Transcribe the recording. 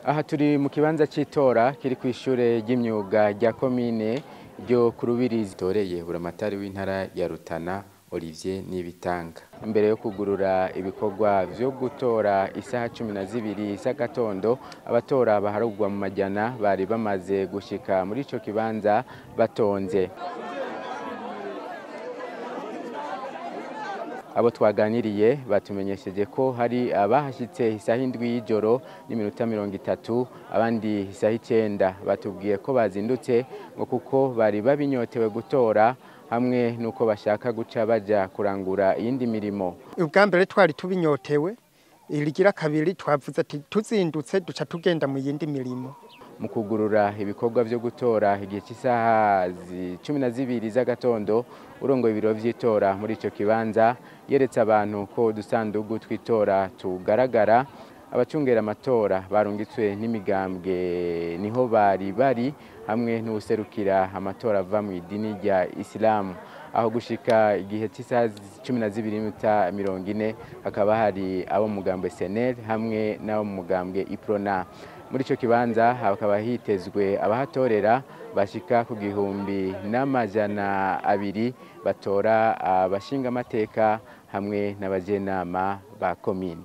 Aha turi mu kibanza cy'itora kiri ku ishure ry'imyuga rya komine ryo ku Rubirizi. Toreye buramatari w'intara ya Rutana Olivier Nibitanga. Imbere yo kugurura ibikorwa vyo gutora isaha 12 z'agatondo, abatora baharugwa mu majana bari bamaze gushika muri ico kibanza batonze. Abo twaganiriye batumenyesheje ko hari abahashitse isaha 7 y'ijoro n'iminota 30, abandi isaha 9. Batubwiye ko bazindutse ngo kuko bari babinyotewe gutora hamwe nuko bashaka guca baja kurangura iyindi mirimo. Ubwa mbere twari tubinyotewe, irigira kabiri twavuze ati tuzindutse duca tugenda mu yindi mirimo. Mu kugurura ibikorwa vyo gutora igihe cy'isaha 12 z'agatondo, urongoye ibiro vy'itora muri ico kibanza yeretse abantu ko udusandugu tw'itora tugaragara. Abacungera amatora barungitswe n'imigambwe niho bari bari hamwe n'uwuserukira amatora ava mu idini rya Isilamu. Aho gushika igihe cy'isaha 12:40 hakaba hari abo mu mugambwe SNL hamwe n'abo mu mugambwe Iprona. Muri ico kibanza hakaba hitezwe abahatorera bashika ku 1200 batora abashinga amateka hamwe n'abajenama ba komine.